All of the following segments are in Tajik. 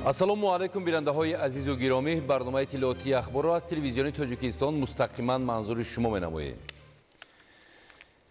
Ассалому алайкум бинандаҳои азизу гиромӣ. Барномаи иттилоотии ахборро аз телевизиони Тоҷикистон мустақиман манзури шумо менамоем.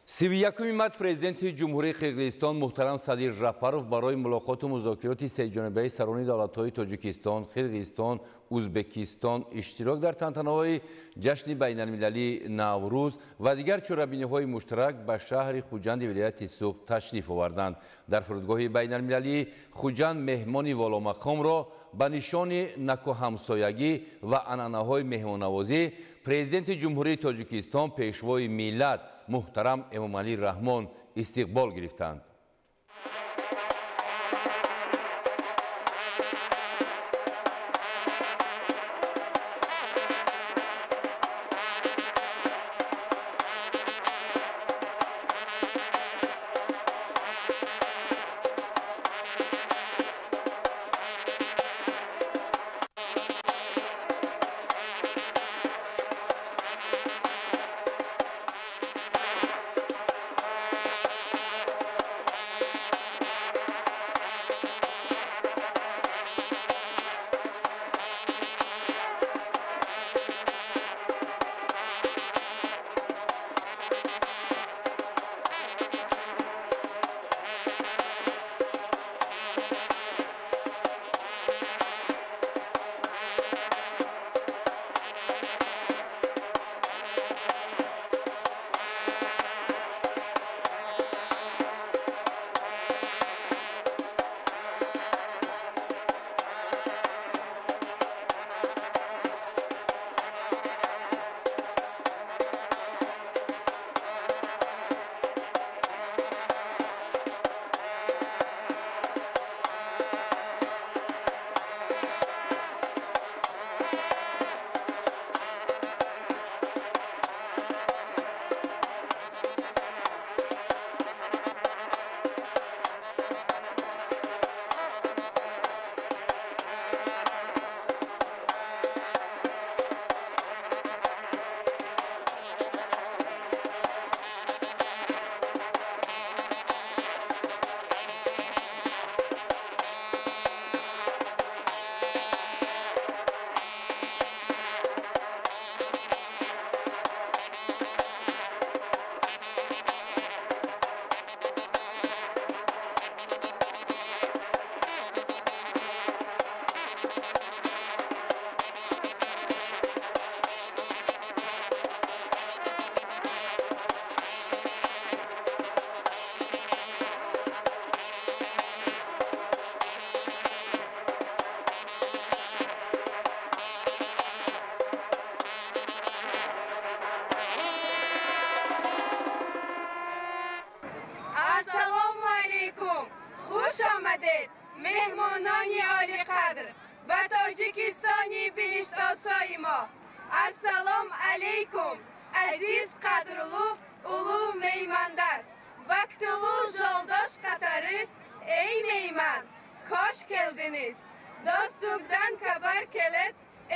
31 март президенти Ҷумҳурии Қирғизистон муҳтарам Садир Жапаров барои мулоқоту музокироти сеҷонибаи сарони давлатҳои Тоҷикистон, Қирғизистон, Узбекистон иштирок дар тантанаҳои ҷашни байналмилалии Наврӯз ва дигар чорабиниҳои муштарак ба шаҳри Хуҷанди вилояти Суғд ташриф оварданд. Дар фурудгоҳи байналмилалии Хуҷанд меҳмони воломақомро ба нишони накӯҳамсоягӣ ва анъанаҳои меҳмоннавозӣ президенти Ҷумҳурии Тоҷикистон, пешвои миллат муҳтарам Эмомалӣ Раҳмон истиқбол гирифтанд. Ассалому алайкум! Хуш омадед, меҳмонони олиқадр, ба Тоҷикистони биҳиштосои мо. Ассалом алайкум, азиз қадрлу улуғ меймандар, бактулу жолдош қатары, эй мейман, кош келдиниз. Достугдан кабар келет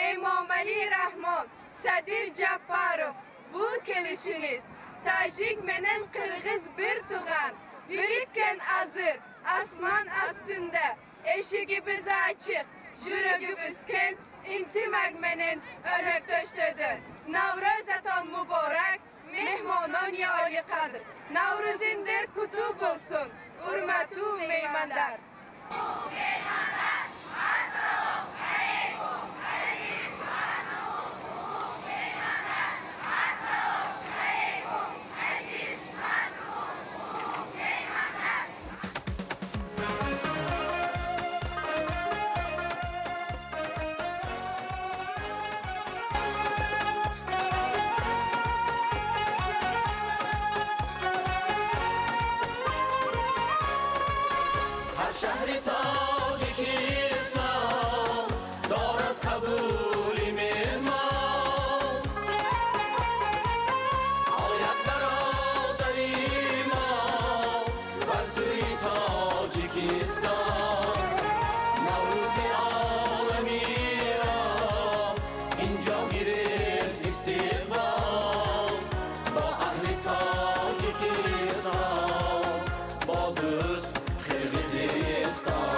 Эмомалӣ Раҳмон, Садир Жапаров, бул келишиниз. Тажик менен қирғиз бир туған, birikкен азыр, асман астында, эшигибиз ачык, жүрөгүбүз кең, интимак менен өнөктөштөдү. Наврӯзатон муборак, меҳмонони олиқадр. Наврӯзиндер куту болсун, урматтуу меймандар. Шаҳри Тоҷикистон дорад қабули меҳмон, ояд бародари мо бар сӯи Тоҷикистон. Наврӯзи оламиро инҷо гирифт истиқбол, бо аҳли Тоҷикистон, бо дӯст Қирғизистон.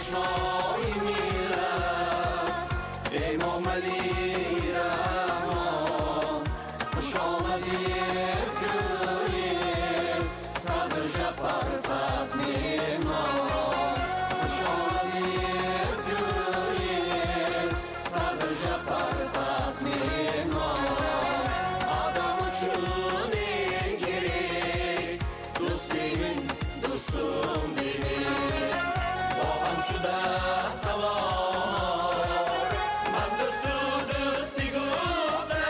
Пешвои миллат Эмомалӣ Раҳмон, хуш омадед гӯем, Садир Жапаров аст меҳмон. Хуш омадед гӯем, Садир Жапаров аст меҳмон. Одам uchun eng kerak do'st demin, do'stim demin. Бо ҳам шуда тавоно, ман дӯсту дӯстӣ гуфтам.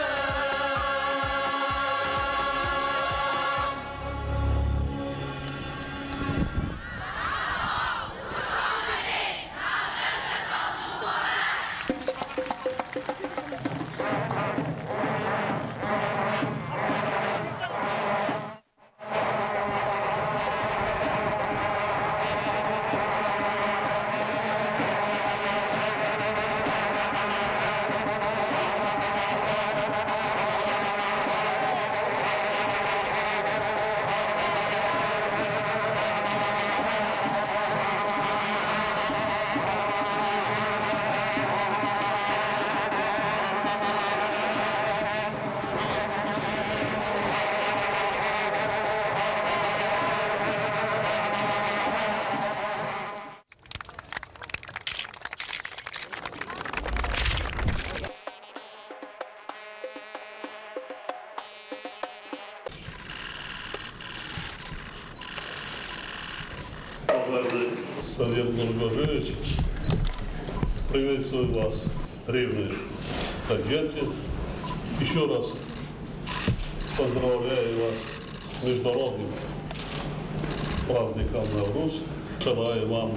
Уважаемый Садир Нургожоевич, приветствую вас в ревной газете. Еще раз поздравляю вас с международным праздником Навруз. Желаю вам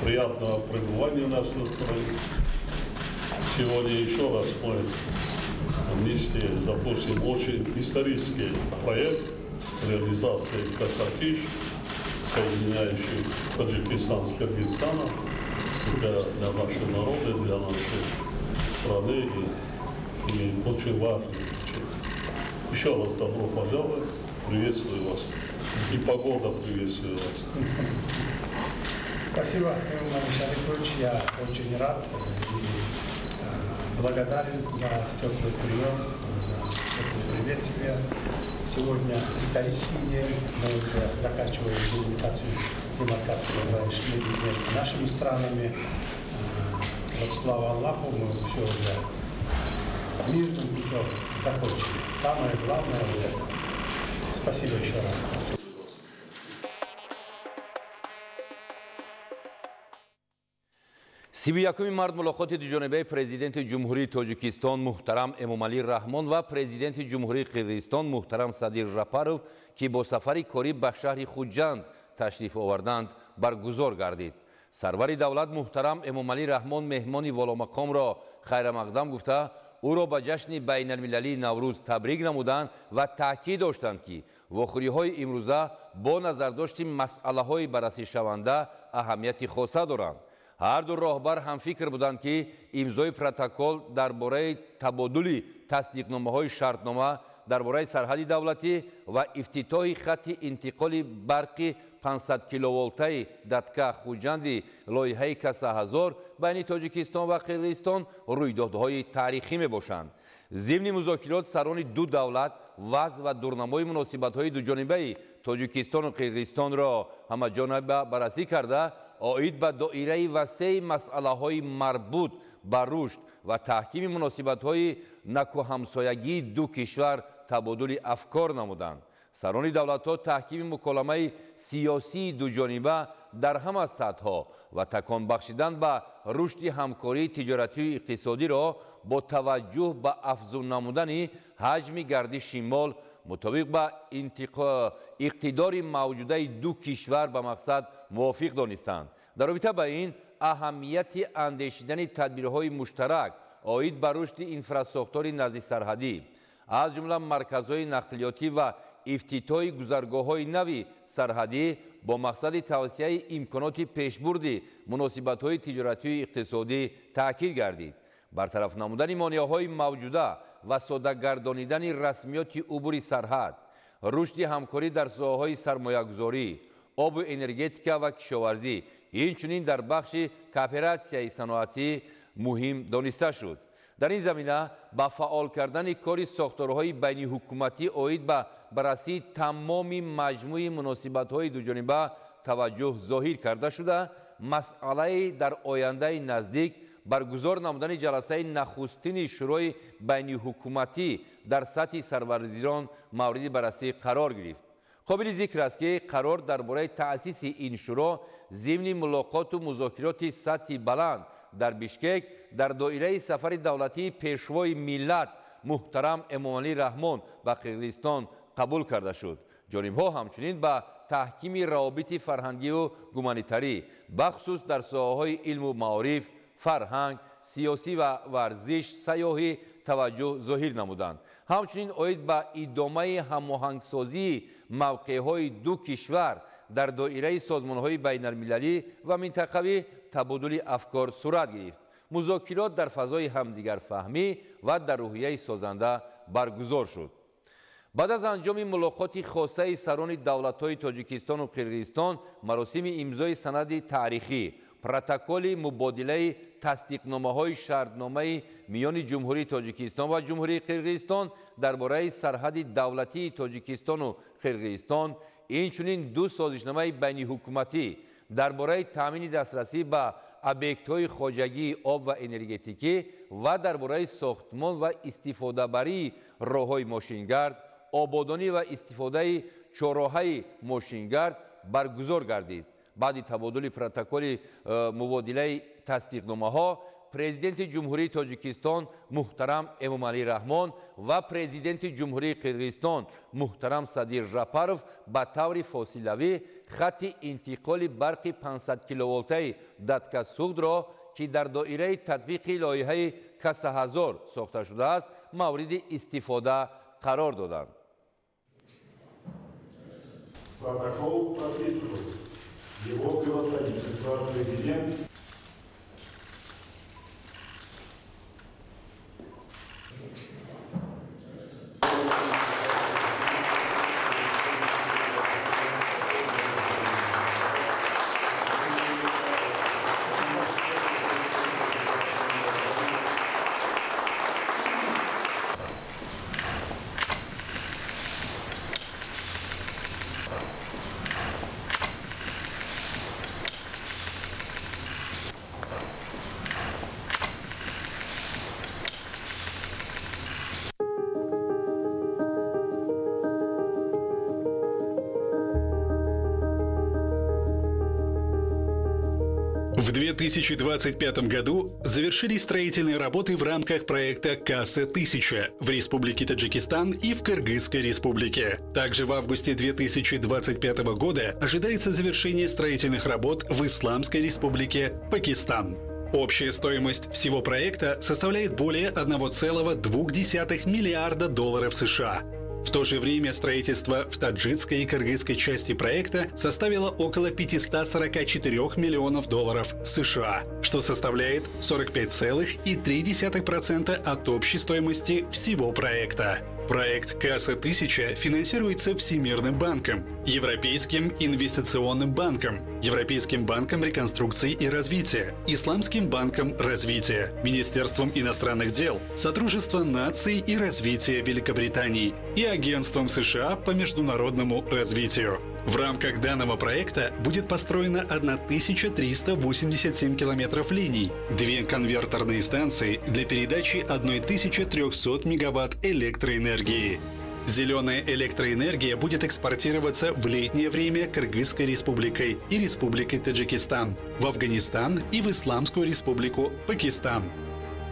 приятного пребывания в нашей стране. Сегодня еще раз мы вместе запустим очень исторический проект реализации Касакиш, соединяющий Таджикистан с Кыргызстаном, для нашего народа, для нашей страны и очень важный. Еще раз добро пожаловать, приветствую вас. И погода приветствую вас. Спасибо, Эмомали Шарипович. Я очень рад и благодарен за теплый прием, за теплое приветствие. Сегодня исторический день, мы уже заканчиваем делимитацию, демаркацию между нашими странами. Вот, слава Аллаху, мы все уже мирным путем закончили. Самое главное вот это. Спасибо еще раз. 31 март мулоқоти дуҷонибаи Президенти Ҷумҳурии Тоҷикистон муҳтарам Эмомалӣ Раҳмон ва Президенти Ҷумҳурии Қирғизистон муҳтарам Садир Жапаров, ки бо сафари корӣ ба шаҳри Хуҷанд ташриф оварданд, баргузор гардид. Сарвари давлат муҳтарам Эмомалӣ Раҳмон меҳмони воломақомро хайрамақдам гуфта, ӯро ба ҷашни байналмилалии Наврӯз табрик намуданд ва таъкид доштанд, ки вохӯриҳои имрӯза бо назардошти масъалаҳои баррасишаванда аҳамияти хоса доранд. Ҳар ду роҳбар ҳамфикр буданд, ки имзои протокол дар бораи табодули тасдиқномаҳои шартнома дар бораи сарҳади давлатӣ ва ифтитоҳи хатти интиқоли барқи 500 киловолтаи Датка Хуҷанди лоиҳаи Каса ҳазор байни Тоҷикистон ва Қирғизистон рӯйдодҳои таърихӣ мебошанд. Зимни музокирот сарони ду давлат вазъ ва дурнамои муносибатҳои дуҷонибаи Тоҷикистону Қирғизистонро ҳамаҷониба баррасӣ карда, оид ба доираи васеи масъалаҳои марбут ба рушд ва таҳкими муносибатҳои накӯҳамсоягии ду кишвар табодули афкор намуданд. Сарони давлатҳо таҳкими муколамаи сиёсии дуҷониба дар ҳама сатҳҳо ва такон бахшидан ба рушди ҳамкории тиҷоратию иқтисодиро бо таваҷҷӯҳ ба афзун намудани ҳаҷми гардиши мол мутобиқ ба иқтидори мавҷудаи ду кишвар ба мақсад мувофиқ донистанд. Дар робита ба ин аҳамияти андешидани тадбирҳои муштарак оид ба рушди инфрасохтори наздисарҳадӣ, аз ҷумла марказҳои нақлиётӣ ва ифтитоҳи гузаргоҳҳои нави сарҳадӣ бо мақсади тавсияи имконоти пешбурди муносибатҳои тиҷоратию иқтисодӣ таъкид гардид. Бартараф намудани монеаҳои мавҷуда ва содагардонидани расмиёти убури сарҳад, рушди ҳамкорӣ дар соҳаҳои сармоягузорӣ, обу энергетика ва кишоварзӣ, Инчунин дар бахши кооператсияи саноатӣ муҳим дониста шуд. Дар ин замина ба фаъол кардани кори сохторҳои байниҳукуматӣ оид ба баррасии тамоми маҷмӯи муносибатҳои дуҷониба таваҷҷӯҳ зоҳир карда шуда, масъалаи дар ояндаи наздик баргузор намудани ҷаласаи нахустини шӯрои байниҳукуматӣ дар сатҳи сарвазирон мавриди баррасӣ қарор гирифт. Қобили зикр аст, ки қарор дар бораи таъсиси ин шӯро зимни мулоқоту музокироти сатҳи баланд дар Бишкек дар доираи сафари давлатии пешвои миллат муҳтарам Эмомалӣ Раҳмон ба Қирғизистон қабул карда шуд. Ҷонибҳо ҳамчунин ба таҳкими равобити фарҳангиву гуманитарӣ, бахусус дар соҳаҳои илму маориф, фарҳанг, сиёсӣ ва варзиш, сайёҳӣ таваҷҷӯҳ зоҳир намуданд. Ҳамчунин оид ба идомаи ҳамоҳангсозии мавқеъҳои ду кишвар дар доираи созмонҳои байналмилалӣ ва минтақавӣ табодули афкор сурат гирифт. Музокирот дар фазои ҳамдигарфаҳмӣ ва дар рӯҳияи созанда баргузор шуд. Баъд аз анҷоми мулоқоти хосаи сарони давлатҳои Тоҷикистону Қирғизистон маросими имзои санади таърихӣ, протоколи мубодилаи тасдиқномаҳои шартномаи миёни Ҷумҳурии Тоҷикистон ва Ҷумҳурии Қирғизистон дар бораи сарҳади давлатии Тоҷикистону Қирғизистон, инчунин ду созишномаи байниҳукуматӣ дар бораи таъмини дастрасӣ ба объектҳои хоҷагии об ва энергетикӣ ва дар бораи сохтмон ва истифодабарии роҳҳои мошингард, ободонӣ ва истифодаи чорроҳаи мошингард баргузор гардид. Баъди табодули протоколи мубодилаи тасдиқномаҳо Президенти Ҷумҳурии Тоҷикистон муҳтарам Эмомалӣ Раҳмон ва Президенти Ҷумҳурии Қирғизистон муҳтарам Садир Жапаров ба таври фосилавӣ хатти интиқоли барқи 500 киловолтаи Даткасуғдро, ки дар доираи татбиқи лоиҳаи Каса ҳазор сохта шудааст, мавриди истифода қарор доданд. Протокол подписывает его превосходительство президент В 2025 году завершились строительные работы в рамках проекта «Касса-1000» в Республике Таджикистан и в Кыргызской Республике. Также в августе 2025 года ожидается завершение строительных работ в Исламской Республике Пакистан. Общая стоимость всего проекта составляет более 1,2 миллиарда долларов США. В то же время строительство в таджикской и кыргызской части проекта составило около 544 миллионов долларов США, что составляет 45,3% от общей стоимости всего проекта. Проект «Касса-1000» финансируется Всемирным банком, Европейским инвестиционным банком, Европейским банком реконструкции и развития, Исламским банком развития, Министерством иностранных дел, Содружества наций и развития Великобритании и Агентством США по международному развитию. В рамках данного проекта будет построено 1387 километров линий, две конверторные станции для передачи 1300 мегаватт электроэнергии. Зеленая электроэнергия будет экспортироваться в летнее время Кыргызской Республикой и Республикой Таджикистан, в Афганистан и в Исламскую Республику Пакистан.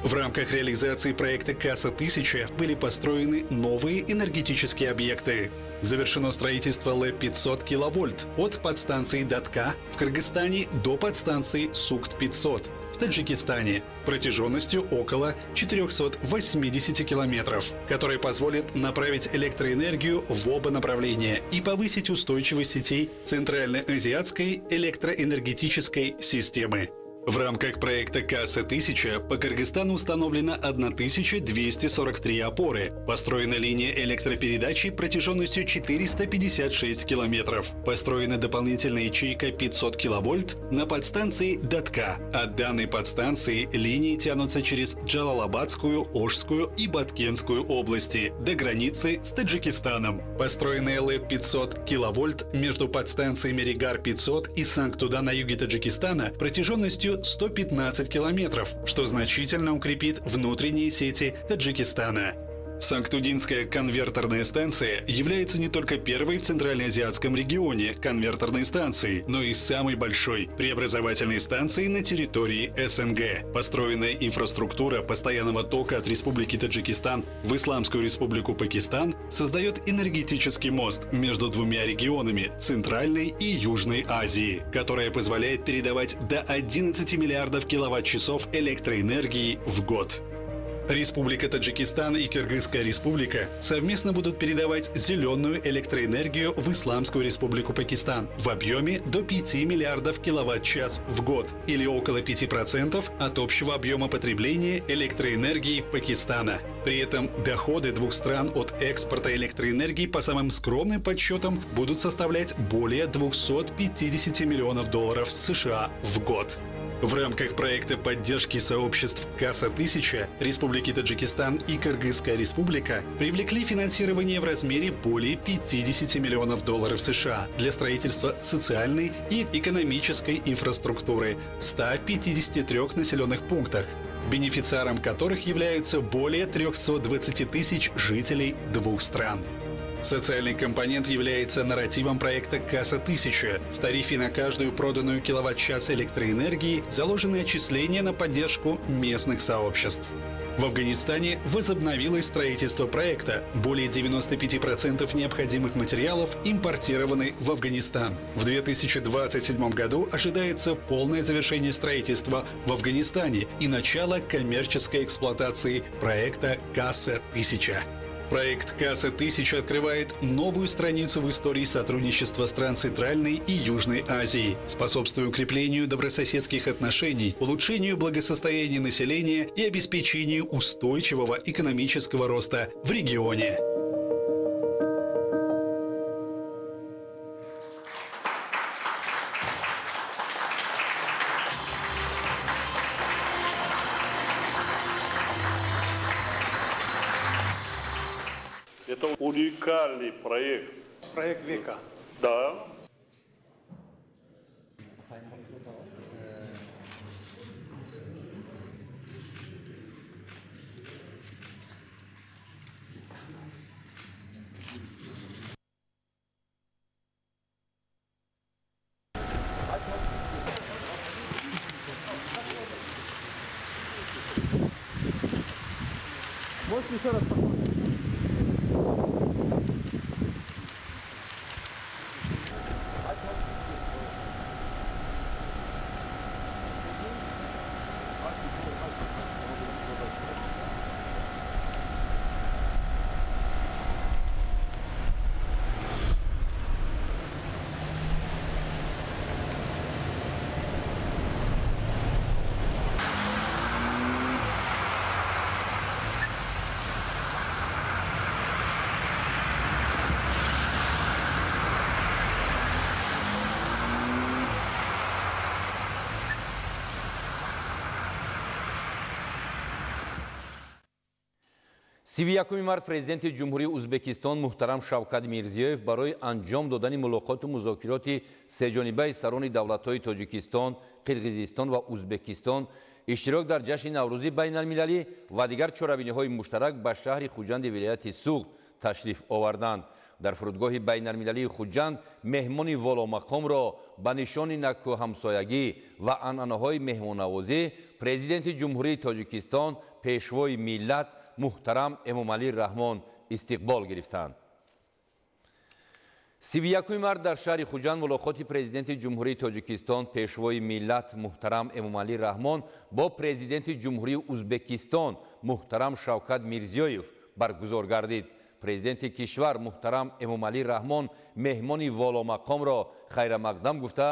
В рамках реализации проекта «Касса-1000» были построены новые энергетические объекты. Завершено строительство Л-500 киловольт от подстанции Датка в Кыргызстане до подстанции Сукт-500 в Таджикистане протяженностью около 480 километров, которая позволит направить электроэнергию в оба направления и повысить устойчивость сетей Центральноазиатской электроэнергетической системы. В рамках проекта «Касса-1000» по Кыргызстану установлено 1243 опоры. Построена линия электропередачи протяженностью 456 километров. Построена дополнительная ячейка 500 киловольт на подстанции Датка. От данной подстанции линии тянутся через Джалалабадскую, Ошскую и Баткенскую области до границы с Таджикистаном. Построена ЛЭП 500 киловольт между подстанциями Регар-500 и Санктуда на юге Таджикистана протяженностью 115 километров, что значительно укрепит внутренние сети Таджикистана. Санктудинская конвертерная станция является не только первой в Центральноазиатском регионе конвертерной станцией, но и самой большой преобразовательной станцией на территории СНГ. Построенная инфраструктура постоянного тока от Республики Таджикистан в Исламскую Республику Пакистан создает энергетический мост между двумя регионами Центральной и Южной Азии, которая позволяет передавать до 11 миллиардов киловатт-часов электроэнергии в год. Республика Таджикистан и Кыргызская Республика совместно будут передавать зеленую электроэнергию в Исламскую Республику Пакистан в объеме до 5 миллиардов киловатт-час в год или около 5% от общего объема потребления электроэнергии Пакистана. При этом доходы двух стран от экспорта электроэнергии по самым скромным подсчетам будут составлять более 250 миллионов долларов США в год. В рамках проекта поддержки сообществ «Касса-1000» Республики Таджикистан и Кыргызская Республика привлекли финансирование в размере более 50 миллионов долларов США для строительства социальной и экономической инфраструктуры в 153 населенных пунктах, бенефициаром которых являются более 320 тысяч жителей двух стран. Социальный компонент является нарративом проекта «Касса-1000». В тарифе на каждую проданную киловатт-час электроэнергии заложены отчисления на поддержку местных сообществ. В Афганистане возобновилось строительство проекта. Более 95% необходимых материалов импортированы в Афганистан. В 2027 году ожидается полное завершение строительства в Афганистане и начало коммерческой эксплуатации проекта «Касса-1000». Проект «Касса-1000» открывает новую страницу в истории сотрудничества стран Центральной и Южной Азии, способствуя укреплению добрососедских отношений, улучшению благосостояния населения и обеспечению устойчивого экономического роста в регионе. Это уникальный проект. Проект века. Да. Можете еще раз посмотреть? 31 март президенти Ҷумҳурии Узбекистон муҳтарам Шавкат Мирзиёев барои анҷом додани мулоқоту музокироти сеҷонибаи сарони давлатҳои Тоҷикистон, Қирғизистон ва Узбекистон, иштирок дар ҷашни Наврӯзии байналмилалӣ ва дигар чорабиниҳои муштарак ба шаҳри Хуҷанди вилояти Суғд ташриф оварданд. Дар фурудгоҳи байналмилалии Хуҷанд меҳмони воломақомро ба нишони накӯҳамсоягӣ ва анъанаҳои меҳмоннавозӣ президенти Ҷумҳурии Тоҷикистон, пешвои миллат муҳтарам Эмомалӣ Раҳмон истиқбол гирифтанд. 31 март дар шаҳри Хуҷанд мулоқоти президенти Ҷумҳурии Тоҷикистон, пешвои миллат муҳтарам Эмомалӣ Раҳмон бо президенти Ҷумҳурии Узбекистон муҳтарам Шавкат Мирзиёев баргузор гардид. Президенти кишвар муҳтарам Эмомалӣ Раҳмон меҳмони воломақомро хайрамақдам гуфта,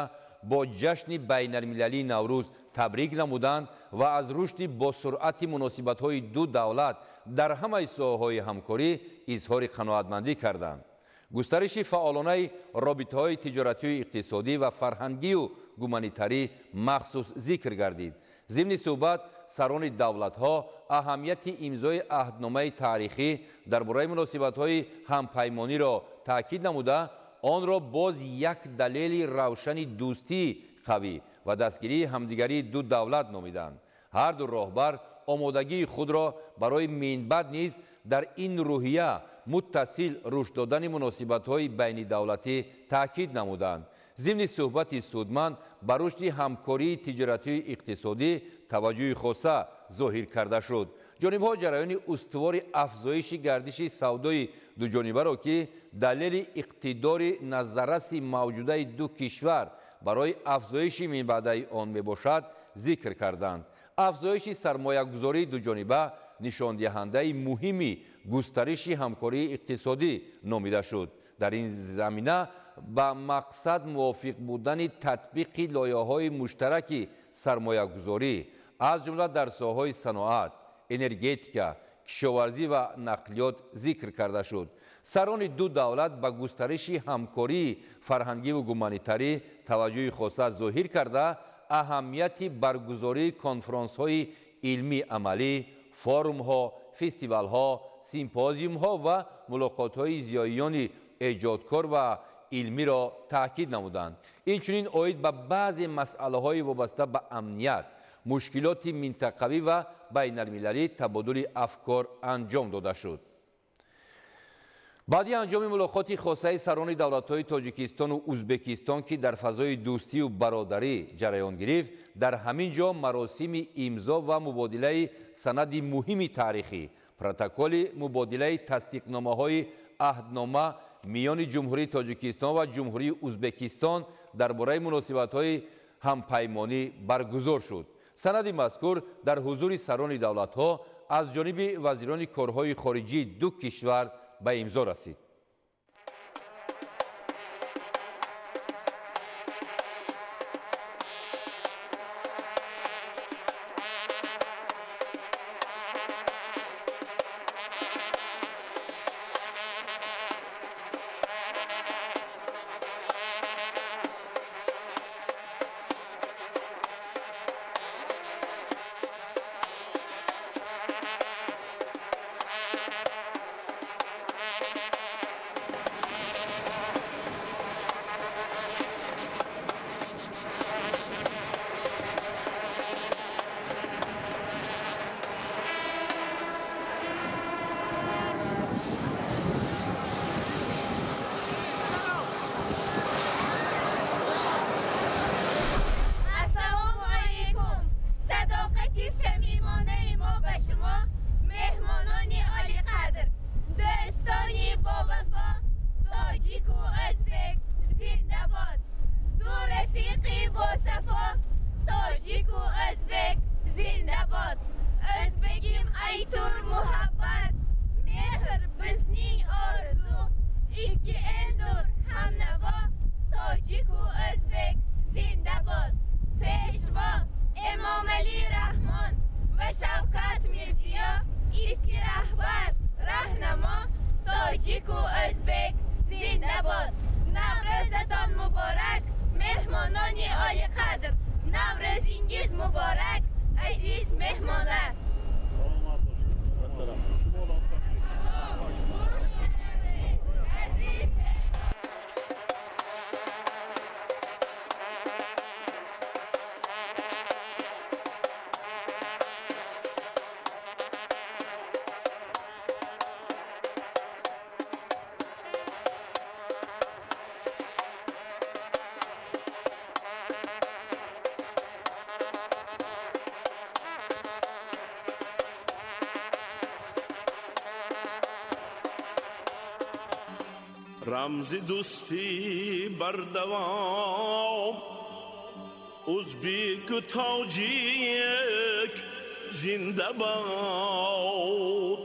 бо ҷашни байналмилалии Наврӯз табрик намуданд ва аз рушди босуръати муносибатҳои ду давлат дар ҳамаи соҳаҳои ҳамкорӣ изҳори қаноатмандӣ карданд. Густариши фаъолонаи робитаҳои тиҷоратию иқтисодӣ ва фарҳангию гуманитарӣ махсус зикр гардид. Зимни суҳбат сарони давлатҳо аҳамияти имзои аҳдномаи таърихӣ дар бораи муносибатҳои ҳампаймониро таъкид намуда, онро боз як далели равшани дӯстии қавӣ ва дастгирии ҳамдигарии ду давлат номиданд. Ҳар ду роҳбар омодагии худро барои минбаъд низ дар ин рӯҳия муттасил рушд додани муносибатҳои байнидавлатӣ таъкид намуданд. Зимни суҳбати судманд ба рушди ҳамкории тиҷоратию иқтисодӣ таваҷҷӯҳи хоса зоҳир карда шуд. Ҷонибҳо ҷараёни устувори афзоиши гардиши савдои дуҷонибаро, ки далели иқтидори назарраси мавҷудаи ду кишвар барои афзоиши минбаъдаи он мебошад, зикр карданд. Афзоиши сармоягузории дуҷониба нишондиҳандаи муҳими густариши ҳамкории иқтисодӣ номида шуд. Дар ин замина ба мақсад мувофиқ будани татбиқи лоиҳаҳои муштараки сармоягузорӣ, аз ҷумла дар соҳаҳои саноат, энергетика, кишоварзӣ ва нақлиёт зикр карда шуд. Сарони ду давлат ба густариши ҳамкории фарҳангиву гуманитарӣ таваҷҷӯҳи хоса зоҳир карда, аҳамияти баргузории конфронсҳои илмии амалӣ, форумҳо, фестивалҳо, симпозиумҳо ва мулоқотҳои зиёиёни эҷодкор ва илмиро таъкид намуданд. Инчунин оид ба баъзе масъалаҳои вобаста ба амният, мушкилоти минтақавӣ ва байналмилалӣ табодули афкор анҷом дода шуд. Баъди анҷоми мулоқоти хосаи сарони давлатҳои Тоҷикистону Узбекистон, ки дар фазои дӯстию бародарӣ ҷараён гирифт, дар ҳамин ҷо маросими имзо ва мубодилаи санади муҳими таърихӣ, протоколи мубодилаи тасдиқномаҳои аҳднома миёни Ҷумҳурии Тоҷикистон ва Ҷумҳурии Узбекистон дар бораи муносибатҳои ҳампаймонӣ баргузор шуд. Санади мазкур дар ҳузури сарони давлатҳо аз ҷониби вазирони корҳои хориҷии ду кишвар ба имзо расид. Рамзи дӯстӣ бардавом, узбеку тоҷик зинда бод.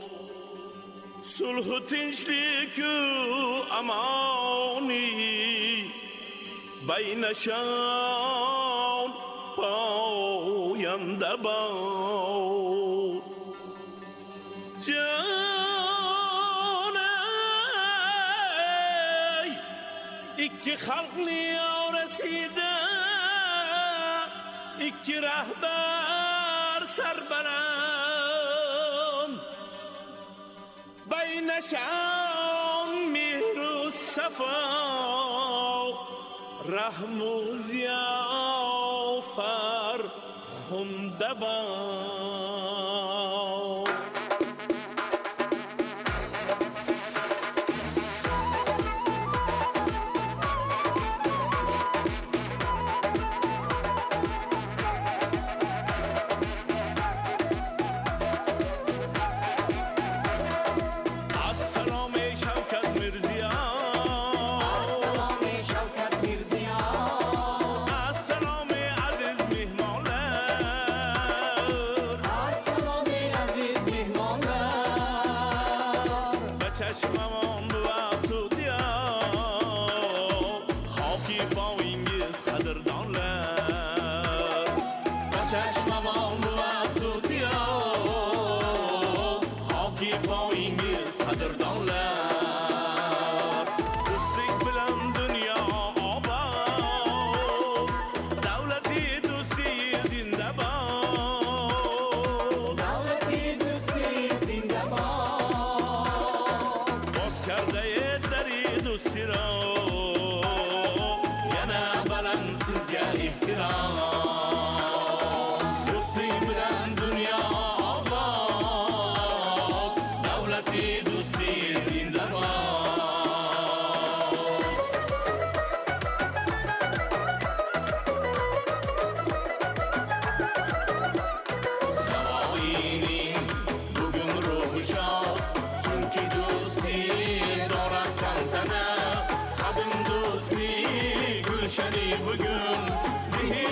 Сулҳу тинчлику амонӣ Baynashon poyanda bor. Jon ey, ikki xalqning orasida ikki rahbar sarbaland. Baynashon mehru safo, rahmu ziyofar xunda bor. Assalom ey Shavkat Mirziyoyev, Assalom ey Shavkat Mirziyoyev, assalom ey aziz mehmonlar, assalom ey aziz mehmonlar. Ba chashmamon buva diyor, xoki poyingiz qadrdonlar. Ba Chashmamon buva diyor, xoki poyingiz qadrdonlar. Do'stlik bilan dunyo obod, davlati do'stlik zindabod. Davlati do'stlik zindabod. Boz karday dari do'stiro, Yana baland sizga ehtirom. Do'stlik bilan dunyo obod, davlati do'stlik zindabod. Navoiyning bugun ruhi shod, chunki do'stlik dorad tantana. Qadim do'stlik gulshani bugun, zihni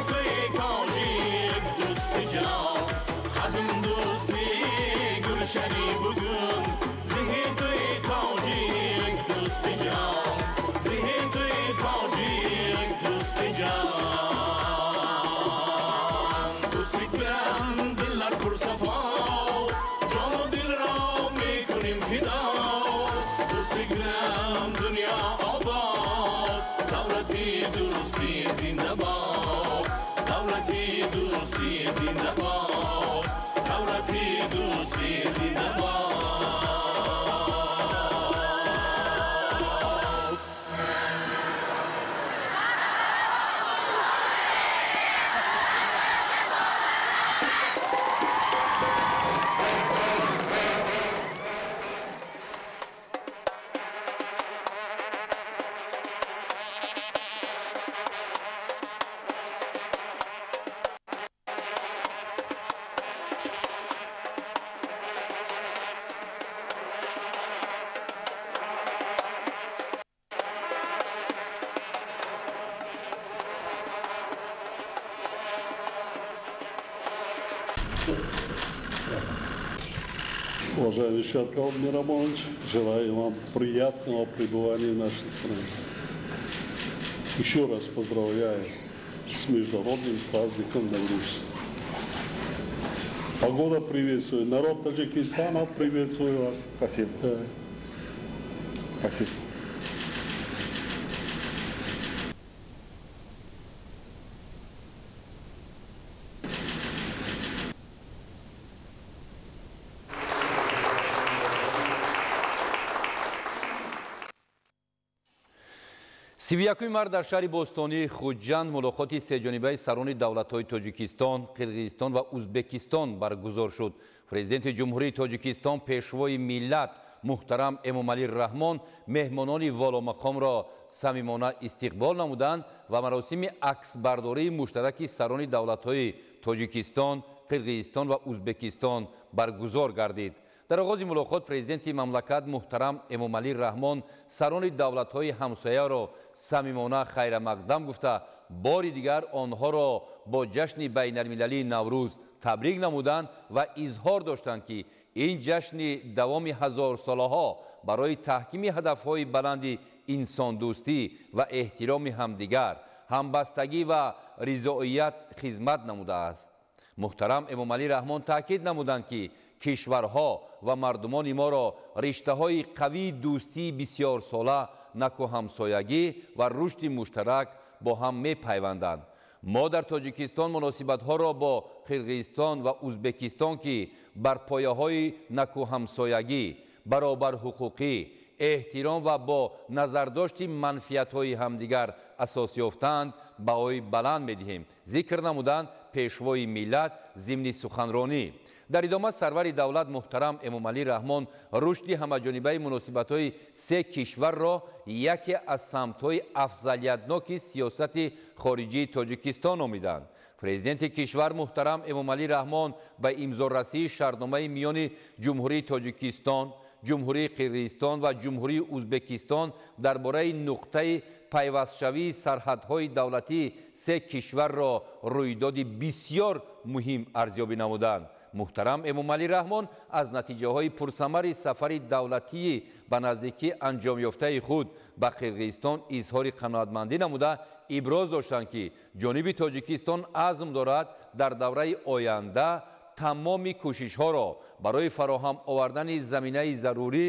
tojik do'stijon. Qadim do'stlik gulshani bugun, zihni tojik do'stijon. Zihni tojik do'stijon. Do'stlik bilan dillar pursafo, jonu dil ro mekunim fido. Do'stlik bilan dunyo obod, davlati do'stlik zindabod. Davlati do'stlik zindabod. Davlati do'stlik zindabod. Уважаемый Шавкат Миромонович, желаю вам приятного пребывания в нашей стране. Еще раз поздравляю с международным праздником Навруз. Погода приветствует, народ Таджикистана приветствует вас. Спасибо. Да. Спасибо. 31 март дар шаҳри бостонии Хуҷанд мулоқоти сеҷонибаи сарони давлатҳои Тоҷикистон, Қирғизистон ва Узбекистон баргузор шуд. Президенти Ҷумҳурии Тоҷикистон, пешвои миллат муҳтарам Эмомалӣ Раҳмон меҳмонони воломақомро самимона истиқбол намуданд ва маросими аксбардории муштараки сарони давлатҳои Тоҷикистон, Қирғизистон ва Узбекистон баргузор гардид. Дар оғози мулоқот президенти мамлакат муҳтарам Эмомалӣ Раҳмон сарони давлатҳои ҳамсояро самимона хайрамақдам гуфта, бори дигар онҳоро бо ҷашни байналмилалии Наврӯз табрик намуданд ва изҳор доштанд, ки ин ҷашни давоми ҳазорсолаҳо барои таҳкими ҳадафҳои баланди инсондӯстӣ ва эҳтироми ҳамдигар, ҳамбастагӣ ва ризоият хизмат намудааст. Муҳтарам Эмомалӣ Раҳмон таъкид намуданд, ки кишварҳо ва мардумони моро риштаҳои қавии дӯстии бисёрсола, накӯҳамсоягӣ ва рушди муштарак бо ҳам мепайванданд. Мо дар Тоҷикистон муносибатҳоро бо Қирғизистон ва Узбекистон, ки бар пояҳои накӯҳамсоягӣ, баробарҳуқуқӣ, эҳтиром ва бо назардошти манфиатҳои ҳамдигар асос ёфтаанд, баҳои баланд медиҳем, зикр намуданд пешвои миллат зимни суханронӣ. Дар идома сарвари давлат муҳтарам Эмомалӣ Раҳмон рушди ҳамаҷонибаи муносибатҳои се кишварро яке аз самтҳои афзалиятноки сиёсати хориҷии Тоҷикистон номиданд. Президенти кишвар муҳтарам Эмомалӣ Раҳмон ба имзорасии шартномаи миёни Ҷумҳурии Тоҷикистон, Ҷумҳурии Қирғизистон ва Ҷумҳурии Узбекистон дар бораи нуқтаи пайвастшавии сарҳадҳои давлатии се кишварро рӯйдоди бисёр муҳим арзёбӣ намуданд. Муҳтарам Эмомалӣ Раҳмон аз натиҷаҳои пурсамари сафари давлатии ба наздикӣ анҷомёфтаи худ ба Қирғизистон изҳори қаноатмандӣ намуда, иброз доштанд, ки ҷониби Тоҷикистон азм дорад дар давраи оянда тамоми кӯшишҳоро барои фароҳам овардани заминаи зарурӣ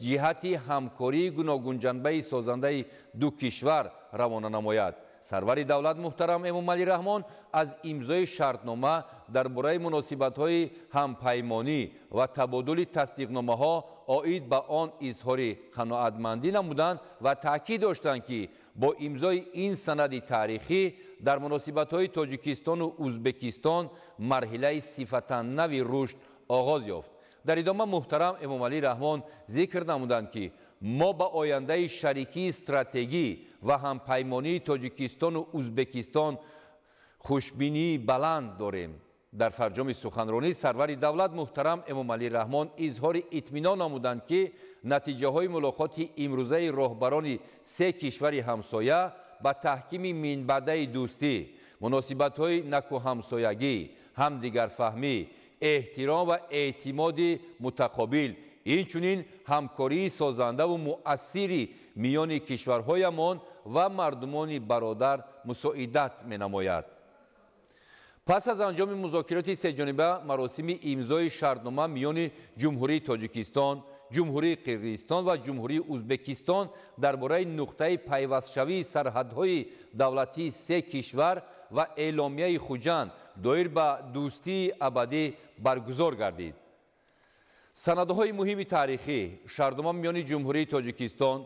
ҷиҳати ҳамкории гуногунҷанбаи созандаи ду кишвар равона намояд. Сарвари давлат муҳтарам Эмомалӣ Раҳмон аз имзои шартнома дар бораи муносибатҳои ҳампаймонӣ ва табодули тасдиқномаҳо оид ба он изҳори қаноатмандӣ намуданд ва таъкид доштанд, ки бо имзои ин санади таърихӣ дар муносибатҳои Тоҷикистону Узбекистон марҳилаи сифатан нави рушд оғоз ёфт. Дар идома муҳтарам Эмомалӣ Раҳмон зикр намуданд, ки мо ба ояндаи шарикии стратегӣ ва ҳампаймонии Тоҷикистону Узбекистон хушбинии баланд дорем. Дар фарҷоми суханронӣ сарвари давлат муҳтарам Эмомалӣ Раҳмон изҳори итминон намуданд, ки натиҷаҳои мулоқоти имрӯзаи роҳбарони се кишвари ҳамсоя ба таҳкими минбаъдаи дӯстӣ, муносибатҳои накӯҳамсоягӣ, ҳамдигарфаҳмӣ, эҳтиром ва эътимоди мутақобил, инчунин ҳамкории созандаву муассири миёни кишварҳоямон ва мардумони бародар мусоидат менамояд. Пас аз анҷоми музокироти сеҷониба маросими имзои шартнома миёни Ҷумҳурии Тоҷикистон, Ҷумҳурии Қирғизистон ва Ҷумҳурии Узбекистон дар бораи нуқтаи пайвастшавии сарҳадҳои давлатии се кишвар ва эъломияи Хуҷанд доир ба дӯстии абадӣ баргузор гардид. Санадҳои муҳими таърихӣ шартнома миёни Ҷумҳурии Тоҷикистон,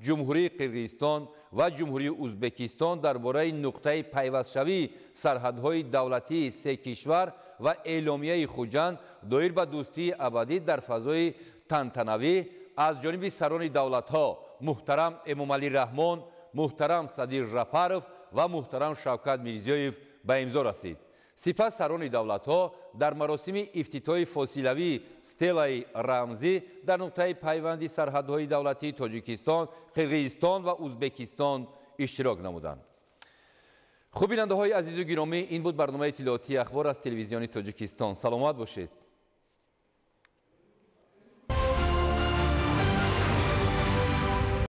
Ҷумҳурии Қирғизистон ва Ҷумҳурии Узбекистон дар бораи нуқтаи пайвастшавии сарҳадҳои давлатии се кишвар ва эъломияи Хуҷанд доир ба дӯстии абадӣ дар фазои тантанавӣ аз ҷониби сарони давлатҳо муҳтарам Эмомалӣ Раҳмон, муҳтарам Садир Жапаров ва муҳтарам Шавкат Мирзиёев ба имзо расид. Сипас сарони давлатҳо дар маросими ифтитоҳи фосилавии стелаи рамзӣ дар нуқтаи пайванди сарҳадҳои давлатии Тоҷикистон, Қирғизистон ва Узбекистон иштирок намуданд. Хуб, бинандаҳои азизу гиромӣ, ин буд барномаи иттилоотии Ахбор аз телевизиони Тоҷикистон. Саломат бошед.